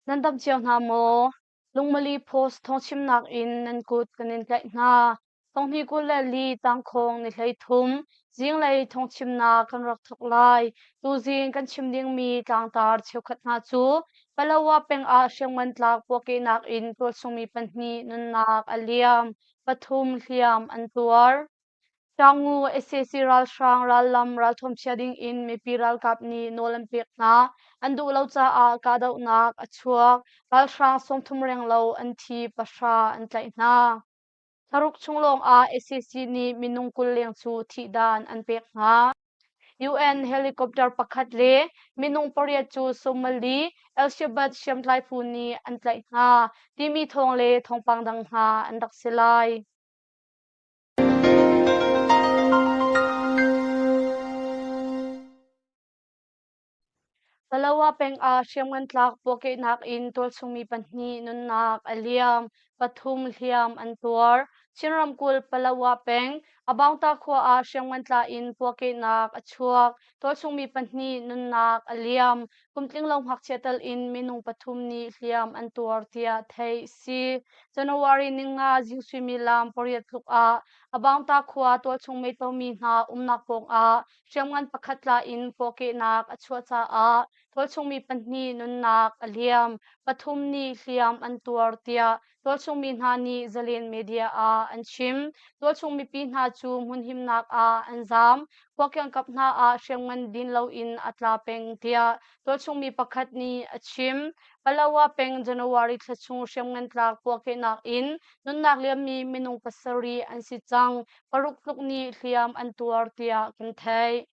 Nan dam cio hna maw? Lungmali Post thawngchimnak in nan kut kan in tlaih hna. Thonghni 24 tangkhawng ni 13 zinglei thawngchimnak kan rak thawk lai. Tuzing kan chim dingmi tlangtar cheukhat hna cu Palawa peng ah hriamngan tlak puahkehnak in tualchungmi pahnih nunnak a liam, pathum hliam an tuar. Taungu sac ralhrang rallam ralthuam chia ding in mipi ralkap nih nawl an pek hna. An duh lo caah kahdohnak a chuak. Ralhrang 30 renglo an thi, pahra an tlaih hna. Thlaruk chung lawng ah sac nih minung 20 leng cu thihdan an pek hna. UN helicopter pakhat le minung pariat cu Somali Al-Shabaab hriamtlai phu nih an tlaih hna timi thawng le thawngpang dang hna an rak si lai. Palawa peng ah hriamngan tlak puahkehnak in tualchungmi pahnih nunnak a liam, pathum hliam an tuar. Chin ramkulh Palawa peng Abaungta khua ah hriamngan tla in puahkehnak a chuak. Tualchungmi pahnih nunnak a liam. Kum tlinglo ngakchia tal in minung pathum nih hliam an tuar tiah theih si. January ninga zing suimilam pariat tluk ah Abaungta khua tualchung meitomi hna umnak pawng ah hriamngan pakhat tla in pawkehnak a chuah caah tualchungmi pahnih nunnak a liam, pathum nih hliam an tuar tiah tualchungmi hna nih Zalen media ah an chim. Tualchung mipi hna cu hmunhimnak ah an zaam. Khua kiangkap hna ah hriamngan din loin a tla peng tiah tualchungmi pakhat nih a chim. Palawa peng January thla chung hriamngan tlak puahkehnak in nunnak liammi minung pasarih an si cang. Paruk tluk nih hliam an tuar tiah kan theih.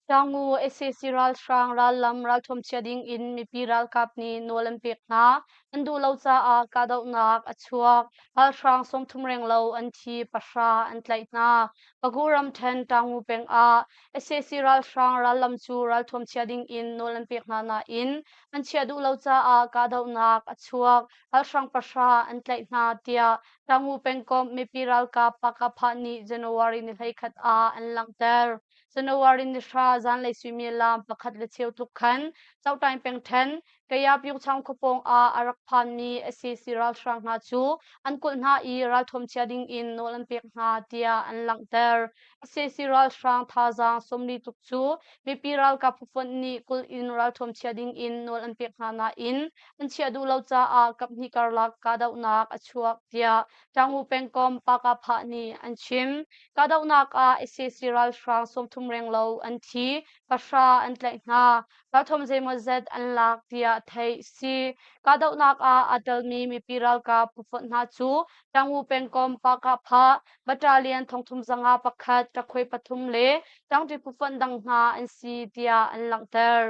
Taungu sac ralhrang rallam ralthuam chia ding in mipi ralkap nih nawl an pek hna. An duh lo caah kahdohnak a chuak. Ralhrang 30 renglo an thi, pahra an tlaih hna. Pagu ramṭhen Taungu peng ah sac ralhrang rallam cu ralthuam chia ding in nawl an pek hna nain an chiah duh lo caah kahdohnak a chuak. Ralhrang pahra an tlaih hna tiah Taungu pengkomh mipi ralkap Pakapha nih January ni 11 ah an langhter. January ni hra zanlei suimilam pakhat le cheu tluk khan Cohtaing pengṭhen Kaya Pyungchang khuapawng ah a rak phanmi sac ralhrang hna cu an kulh hna i ralthuam chia ding in nawl an pek hna tiah an langhter. Sac ralhrang thazaang 40 tluk cu mipi ralkap phufonh nih kulh in ralthuam chia ding in nawl an pek hna nain an chiah duh lo caah kaphnih karlak kahdohnak a chuak tiah Taungu pengkomh Pakapha nih an chim. Kahdohnak ah sac ralhrang 30 renglo an thi, pahra an tlaih hna. Ralthuam zeimawzat an lak tiah theih si. Kahdohnak ah aa telmi mipi ralkap phufonh hna cu Taungu pengkomh Pakapha Battalion 3501, Ṭakhuai pathum le ṭangṭi phufonh dang hna an si tiah an langhter.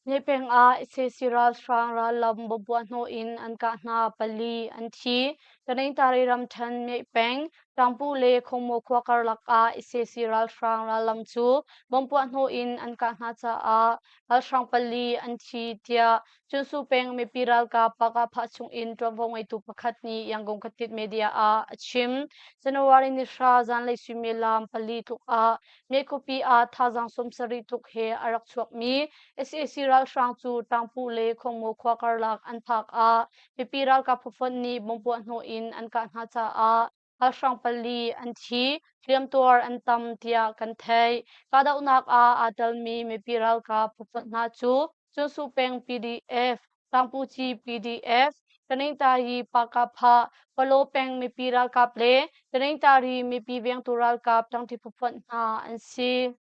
Nipeng ah sac ralhrang rallam bomb hnawh in an kah hna pali an thi. Taningtari ramṭhen Myeih peng Ṭangpu le Khongmaw khua karlak ah sac ralhrang rallam cu bomb puahhnawh in an kah hna caah ralhrang pali an thi tiah Cunsu peng mipi ralkap Pakahphah chung in ṭuanvo ngeitu pakhat nih Yangon Khatit media ah a chim. January ni hra zanlei suimilam pali tluk ah Myeih khuapi ah thazaang 70 tluk he a rak chuakmi sac ralhrang cu Ṭangpu le Khongmaw khua karlak an phak ah mipi ralkap phufonh nih bomb puahhnawh in an kah hna caah ralhrang pali an thi, hliamtuar an tam tiah kan theih. Kahdohnak ah aa telmi mipi ralkap phufonh hna cu Cunsu peng PDF, Tangpuci PDF, Taningtari Pakapha, Palaw peng mipi ralkap le Taningtari mipi vengtu ralkap ṭangṭi phufonh hna an si.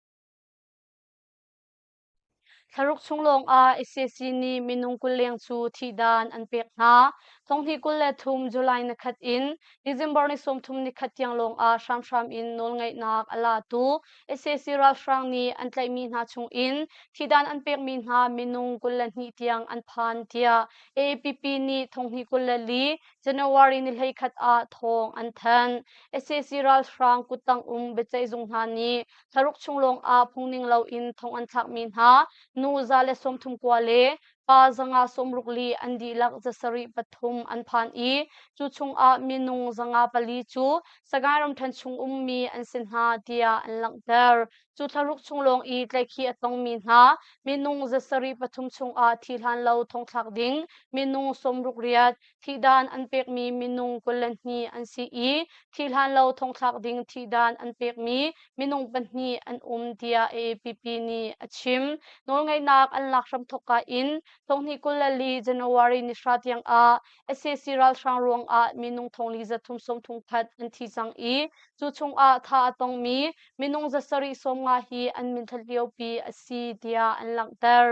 Thlaruk chung lawng ah sac nih minung 20 leng cu thihdan an pek hna. Thonghnih 23 July ni khat in December ni 30 ni khat tiang lawng ah hramhram in nawlngeihnak a latu sac ralhrang nih an tlaihmi hna chung in thihdan an pekmi hna minung 22 tiang an phan tiah AAPP nih thonghnih 24 January ni 11 ah thawng an thanh. Sac ralhrang kuttang um biaceihzung hna nih thlaruk chung lawng ah phungning loin thong an thlakmi hna nu 139 le pa. Pa 564 an dihlak 73 an phan i cu chungah minung 404 cu Sagaing ramṭhen chung ummi an si hna tiah an langhter. Cu thlaruk chung lawng i tlaihkhih a tongmi hna minung 73 chungah thi hlan lo thongthlak ding minung 68, thihdan an pekmi minung 22 an si i thi hlan lo thongthlak ding thihdan an pekmi minung pahnih an um tiah AAPP nih a chim. Nawlngeihnak an lak hramthawkka in 2024 January ni hra tiang ah sac ralhrang ruangah minung thongli zathum sawmthum khat an thi cang i cu chungah tha a tongmi minung 750 hi an minthlat liopi a si tiah an langhter.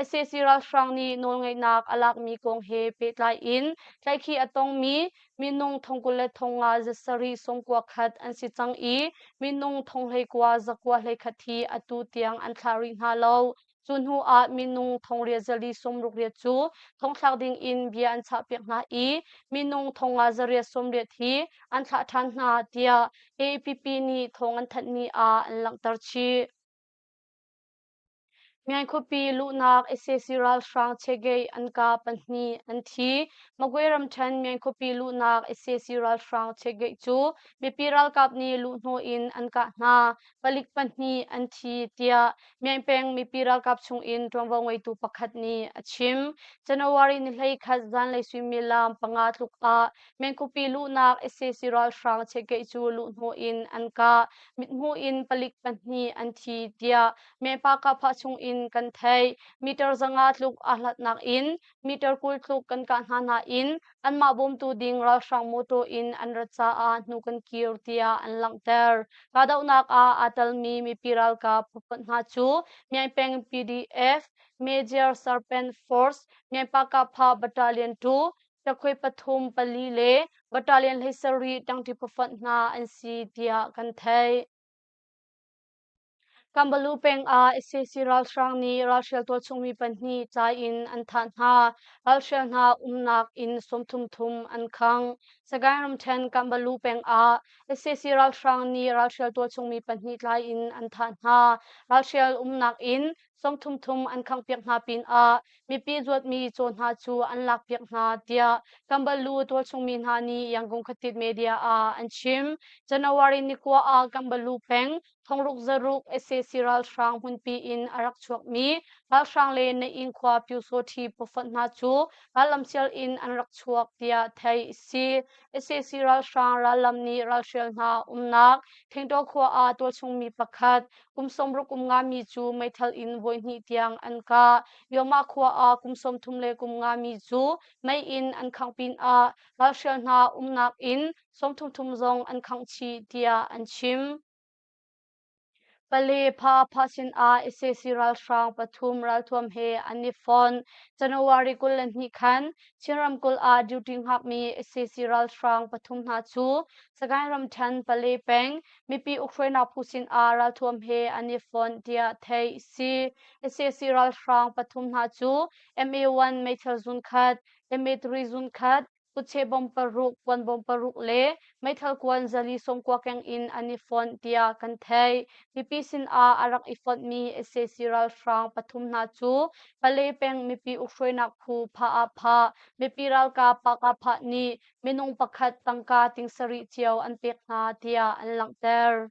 Sac ralhrang nih nawlngeihnak a lakmi kong he pehtlai in tlaihkhih a tongmi minung 20,591 an si cang i minung 19,921 hi atu tiang an thlah rih hna lo. Cu hnu ah minung 8468 cu thongthlak ding in bia an chahpiak hna i minung 5880 hi an thlah ṭhan hna tiah AAPP nih thawng an thanhmi ah an langhter chih. Myaing khuapi luhnak sac ralhrang Chegei an ka pahnih an thi. Magwe ramṭhen Myaing khuapi luhnak sac ralhrang Chegei cu mipi ralkap nih luhhnawh in an kah hna. Palik pahnih an thi tiah Myaing peng mipi ralkap chungin ṭuanvo ngeitu pakhat nih a chim. January ni 11 zanlei suimilam 5 tluk ah Myaing khuapi luhnak sac ralhrang Chegei cu luhhnawh in an kah. Mithmuh in palik pahnih an thi tiah Mepa kahphah chungin kan theih. Meter 500 tluk aa hlatnak in meter 20 tluk kan kah hna nain anmah bawmtu ding ralhrang mawtaw in an rat caah hnu kan kir tiah an langhter. Kahdohnak ah aa telmi mipi ralkap phufonh hna cu Myaing Peng PDF, Major Serpent Force, Myaingpa Kahphah Battalion 2, Takhoi pathum pali le Battalion 17 tangṭi phufonh hna an si tiah kan theih. Kambalu peng ah sac ralhrang nih ralhrial tualchung mi pahnih tlai in an thah hna. Ralhrial hna umnak inn 30 thum an khangh. Sagaing ramṭhen Kambalu peng ah sac ralhrang nih ralhrial tualchung mi pahnih tlai in an thah hna. Ralhrial umnak inn 30 thum an khanghpiak hna pinah mipi zuatmi caw hna cu an lakpiak hna tiah Kambalu tualchung mi hna nih Yangon khuatit media ah an chim. January ni kua ah Kambalu peng thongruk zaruk sac ralhrang hmunpi in a rak chuakmi ralhrang le Naing khua Pyusawṭhi pawfonh hna cu rallamsial in an rak chuak tiah theih a si. Sac ralhrang rallam nih ralhrial hna umnak Thengtaw khua ah tualchung mi pakhat kum 60 kum ngami cu meithal in voihnih tiang an kah. Yoma khua ah kum 33 le kum ngami cu mei in an khangh pinah ralhrial hna umnak in 33 zong an khangh chih tiah an chim. Pale pha pha sinah sac ralhrang pathum ralthuam he an i fonh. January 22 khan Chin ramkulh ah duty hngakmi sac ralhrang pathum hna cu Sagaing ramṭhen Pale peng mipi ukhruainak phu sinah ralthuam he an i fonh tiah theih a si. Sac ralhrang pathum hna cu MA1 meithal zun khat, MA3 zun khat, kutche bom paruk, kuan bom paruk le meithal kuan 490 keng in an i fonh tiah kan theih. Mipi sinah a rak i fonhmi sac ralhrang pathum hna cu Pale peng mipi ukhruainak phu Pha-ah-pha, mipi ralkap Pah-kah-phah nih minung pakhat tangka ting sarih cio an pek hna tiah an langhter.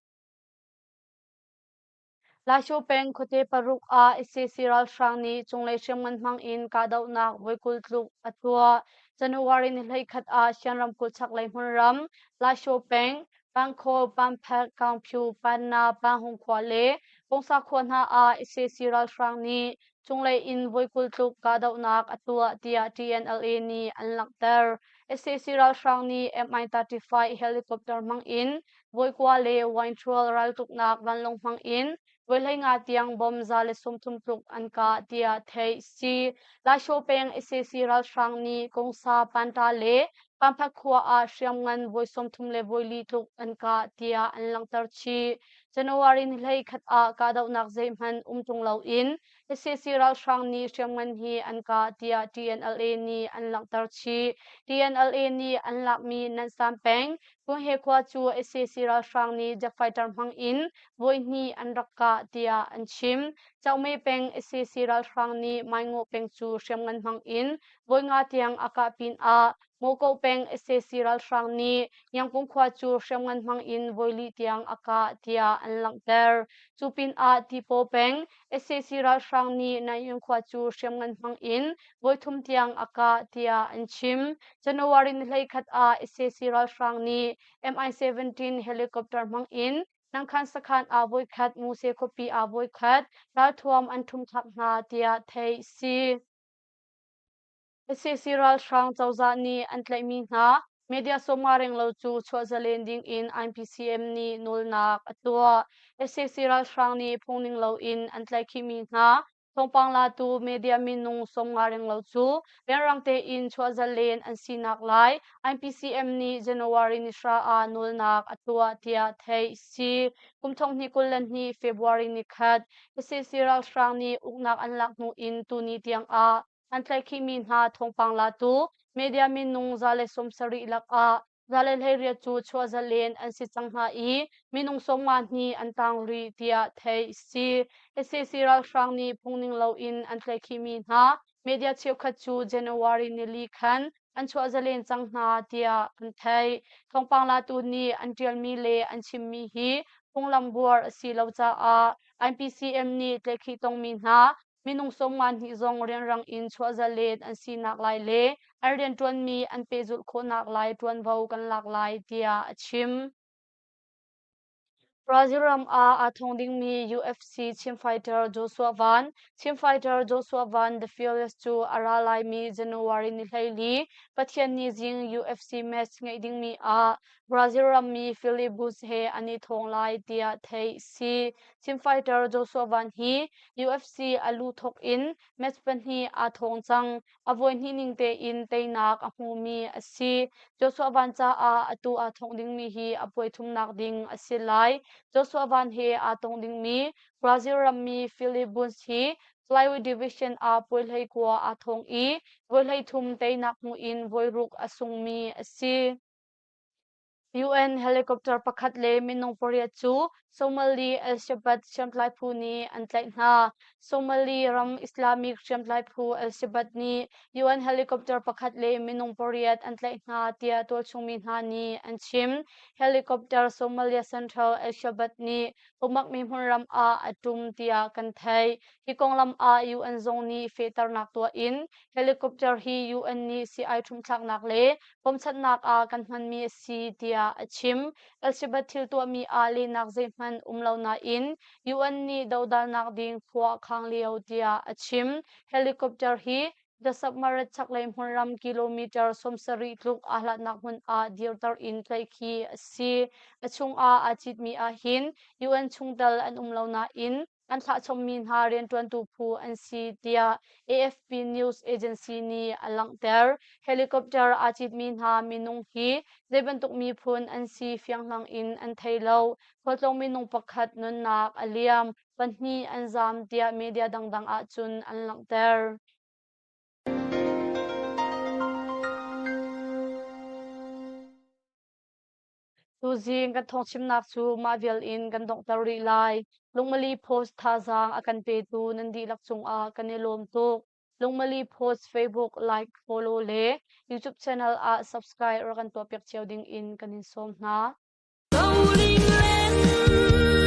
Laisho peng khuate paruk ah sac ralhrang nih cunglei hriamngan hmang in kahdohnak voi 20 tluk a tuah. January ni 11 ah Shan ramkulh chaklei hmunram Laisho peng Pangkhaw, Pamphek, Kaungphyu, Panna, Panghung khua le Pongsa khua hna ah sac ralhrang nih cunglei in voi 20 tluk kahdohnak a tuah tiah TNLA nih an langhter. Sac ralhrang nih Mi-35 helicopter hmang in Vawikua le Wainṭhual raltuknak vanlawng hmang in voi 15 tiang bom 130 tluk an kah tiah theih si. Laishaw peng sac ralhrang nih Kongsa, Panta le Pamphat khua ah hriamngan voi 30 le voi li tluk an kah tiah an langhter chih. January ni 11 ah kahdohnak zeihmanh um ṭung loin sac ralhrang nih hriamngan hi an kah tiah TNLA nih an langhter chih. TNLA nih an lakmi Nansan peng Kunghe khua cu sac ralhrang nih jet fighter hmang in voihnih an rak kah tiah an chim. Kyaukme peng sac ralhrang nih Maingaw peng cu hriamngan hmang in voi nga tiang a kah pinah Moko peng sac ralhrang nih Yangpung khua cu hriamngan hmang in voi li tiang a kah tiah an langhter. Cu pinah Tipaw peng sac ralhrang nih Naing khua cu hriamngan hmang in voi thum tiang a kah tiah an chim. January ni 11 ah sac ralhrang nih Mi-17 helicopter hmang in Nangkhan sakhan ah voikhat, Muse khuapi ah voikhat ralthuam an ṭhumthlak hna tiah theih si. Sac ralhrang cozah nih an tlaihmi hna media sawmnga renglo cu chuah zalen ding in IPCM nih nawlnak a tuah. Sac ralhrang nih phungning loin an tlaihkhihmi hna Thawngpang latu media minung 50 renglo cu rianrang tein chuah zalen an sinak lai IPCM nih January ni hra ah nawlnak a tuah tiah theih si. Kum 2022 February ni khat sac ralhrang nih uknak an lak hnu in tuni tiang ah an tlaihkhihmi hna thawngpang latu media minung 170 lakah 118 cu chuah zalen an si cang hna i minung 50 hnih an tang rih tiah theih si. Sac ralhrang nih phungning loin an tlaihkhihmi hna media cheukhat cu January nili khan an chuah zalen cang hna tiah kan theih. Thawngpang latu nih an ṭialmi le an chimmi hi phunglam buar a si lo caah IPCM nih tlaihkhih tongmi hna minung 50 hnih zong rianrang in chuah zalen an sinak lai le an rianṭuanmi an pehzulh khawhnak lai ṭuanvo kan lak lai tiah a chim. Brazil ram ah aa thong dingmi UFC Chin fighter Joshua Van, Chin fighter Joshua Van The Fearless cu a ra laimi January ni 14 Pathian ni zing UFC match ngeih dingmi ah Brazil rammi Philip Bush he an i thong lai tiah theih si. Chin fighter Joshua Van hi UFC a lu thawk in match pahnih aa thawng cang. A voi hnih ning tein teinak a hmumi a si. Joshua Van caah atu aa thongh dingmi hi a puai thumnak ding a si lai. Joshua Van he aa tong dingmi Brazil rammi Philip Bush hi flyweight division ah puai 19 aa thong i voi 33 teinak hmu in voi ruk a sungmi a si. UN helicopter pakhat le minung pariat cu Somali al-Shabaab hriamtlai phu nih an tlaih hna. Somali ram Islamic hriamtlai phu al-Shabaab nih UN helicopter pakhat le minung pariat an tlaih hna tiah tualchung mi hna nih an chim. Helicopter Somalia Central al-Shabaab nih umakmi hmunram ah a ṭum tiah kan theih. Hi konglam ah UN zong nih fehternak tuah in helicopter hi UN nih sii-ai ṭhumthlaknak le bawmchanhnak ah kan hmanmi a si tiah a chim. Al-Shabaab thil tuahmi ah lehnak zeihmanh um lo nain UN nih dodalnak ding khua a khang lio tiah a chim. Helicopter hi The Submarine chaklei hmunram kilometer 70 tluk aa hlatnak hmun ah dirter in tlaih khi a si. A chungah aa citmi ahhin UN chungtel an um lo nain an thlahchommi hna rianṭuantu phu an si tiah AFP news agency nih a langhter. Helicopter aa citmi hna minung hi zeibantuk miphun an si fianghlang in an thei lo. Khualtlawng minung pakhat nunnak a liam, pahnih an zaam tiah media dangdang ahcun an langhter. Tuzing kan thawngchimnak cu mah vial in kan donghter rih lai. Lungmali Post thazaang a kan petu nan dihlak cungah kan i lawm tuk. Lungmali Post Facebook like, follow le YouTube channel ah subscribe rak kan tuahpiak cio ding in kan in sawm hna. Rolling land.